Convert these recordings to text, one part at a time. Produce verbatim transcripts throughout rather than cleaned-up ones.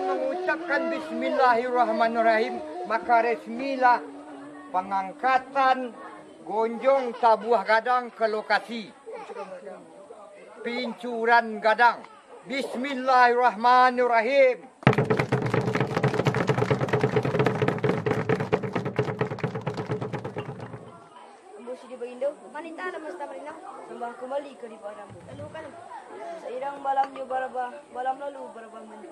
Mengucapkan bismillahirrahmanirrahim, maka resmilah pengangkatan gonjong tabuah gadang ke lokasi pincuran gadang. Bismillahirrahmanirrahim. Ambo Sidi Bagindo, panitah alam masta marinang, sambah kumbali ka dipahan ambo. Lalu kan? Sairang balam jo barabah, balam lalu barabah mandi.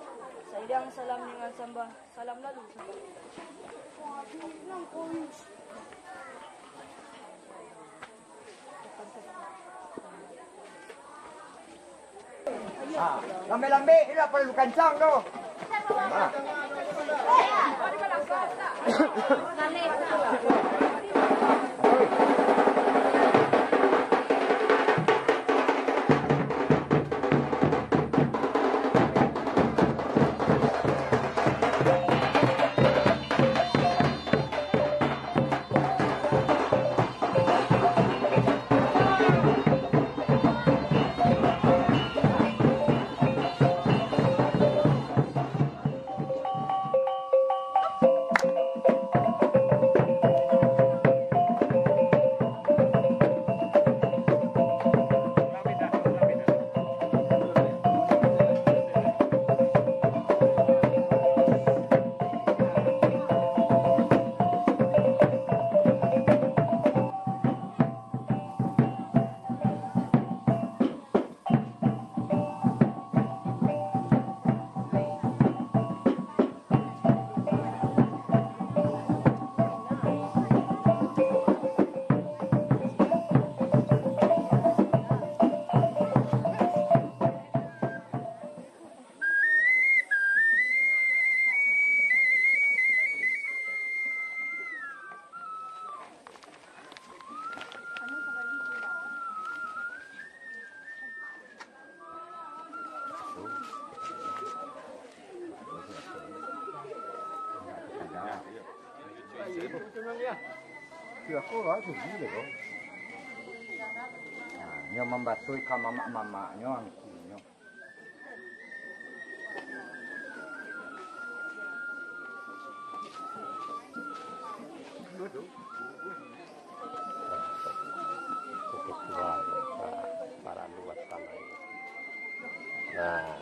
Sairang salam dengan sambah, salam lalu sambah. Ha, lambe-lambe, indak paralu kancang tu. Ha. Nah, nyo mambasuah ka mamak-mamaknyo, angkinyo. Nah.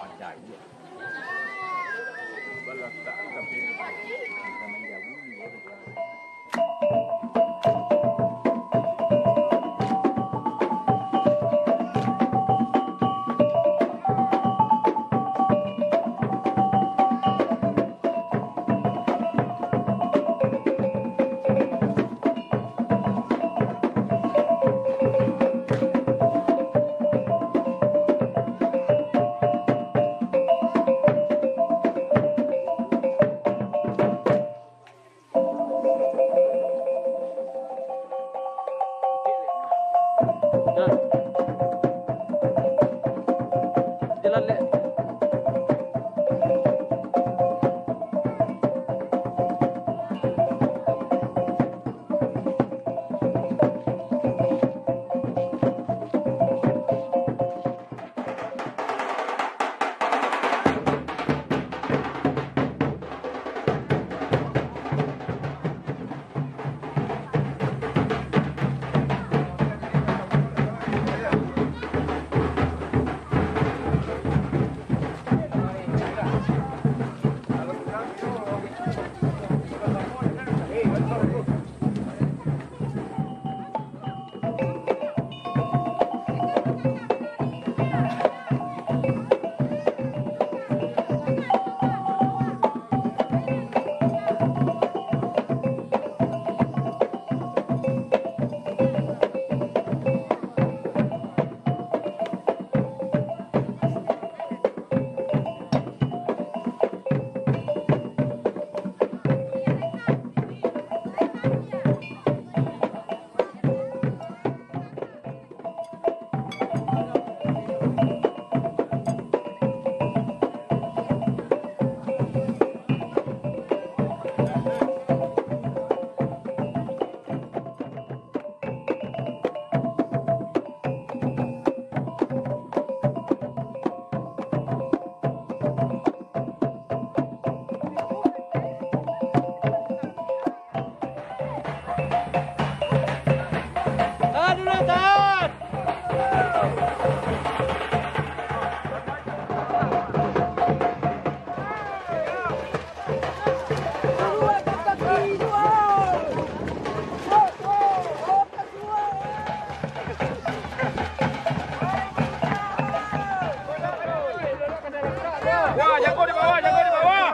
Di bawah, jago di bawah.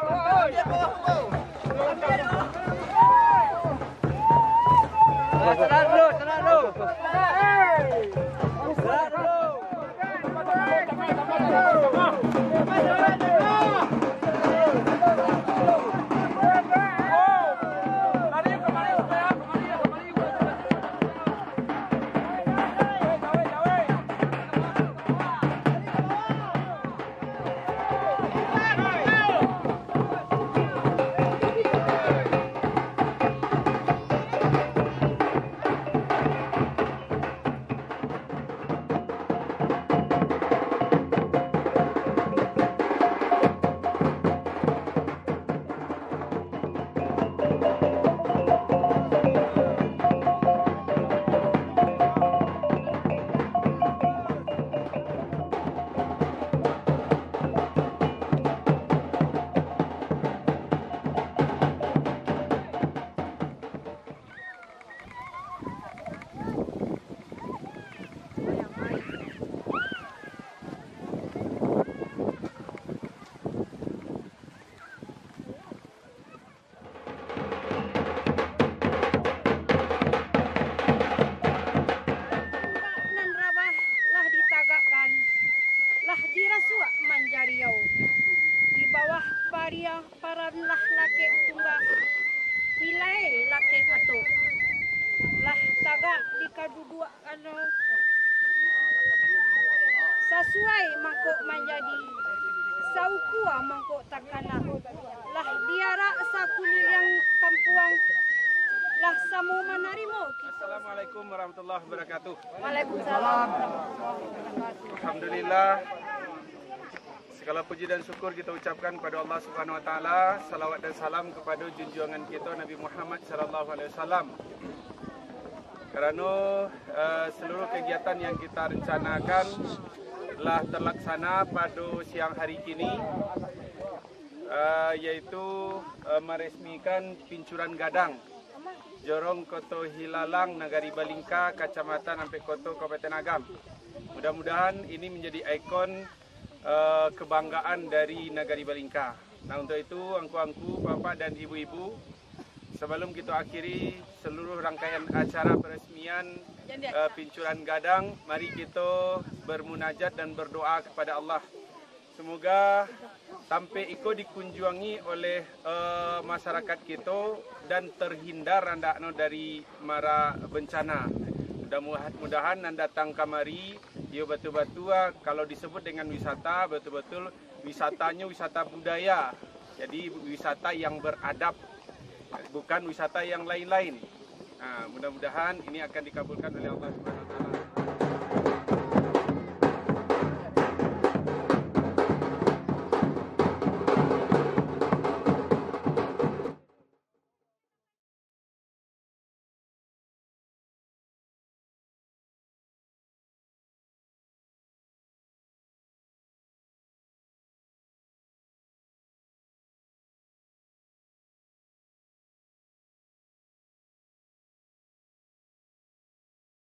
Tunggak nan rabah lah ditagakkan, lah dirasuak manjariau. Di bawah pariah paranlah lakek tunggak, hilai lakek atok. Lah tagak di kaduduak Ano, sasuai mangkok manjadi, saukua mangkok takana, lah diarak sakuliliang kampuang, lah samo manarimo kito. Assalamualaikum warahmatullahi wabarakatuh. Waalaikumsalam. Alhamdulillah. Segala puji dan syukur kita ucapkan kepada Allah Subhanahu Wa Taala, salawat dan salam kepada junjungan kita Nabi Muhammad sallallahu alaihi wasallam. Karano, eh, seluruh kegiatan yang kita rencanakan lah terlaksana pada siang hari kini, eh, yaitu, eh, meresmikan Pincuran Gadang, Jorong Koto Hilalang, Nagari Balingka, Kacamatan Ampek Koto, Kabupaten Agam. Mudah-mudahan ini menjadi ikon, eh, kebanggaan dari Nagari Balingka. Nah, untuk itu, angku-angku, bapak dan ibu-ibu, sebelum kita akhiri seluruh rangkaian acara peresmian, eh, Pincuran Gadang, mari kita bermunajat dan berdoa kepada Allah. Semoga tampek iko dikunjuangi oleh, eh, masyarakat kito dan terhindar andakno dari mara bencana. Mudah-mudahan nan datang kamari, iyo batul-batul, ah, kalau disebut dengan wisata, batul-batul wisatanyo wisata budaya. Jadi, wisata yang beradab, bukan wisata yang lain-lain. Ah, mudah-mudahan ini akan dikabulkan oleh Allah Subhanahu Wa Taala.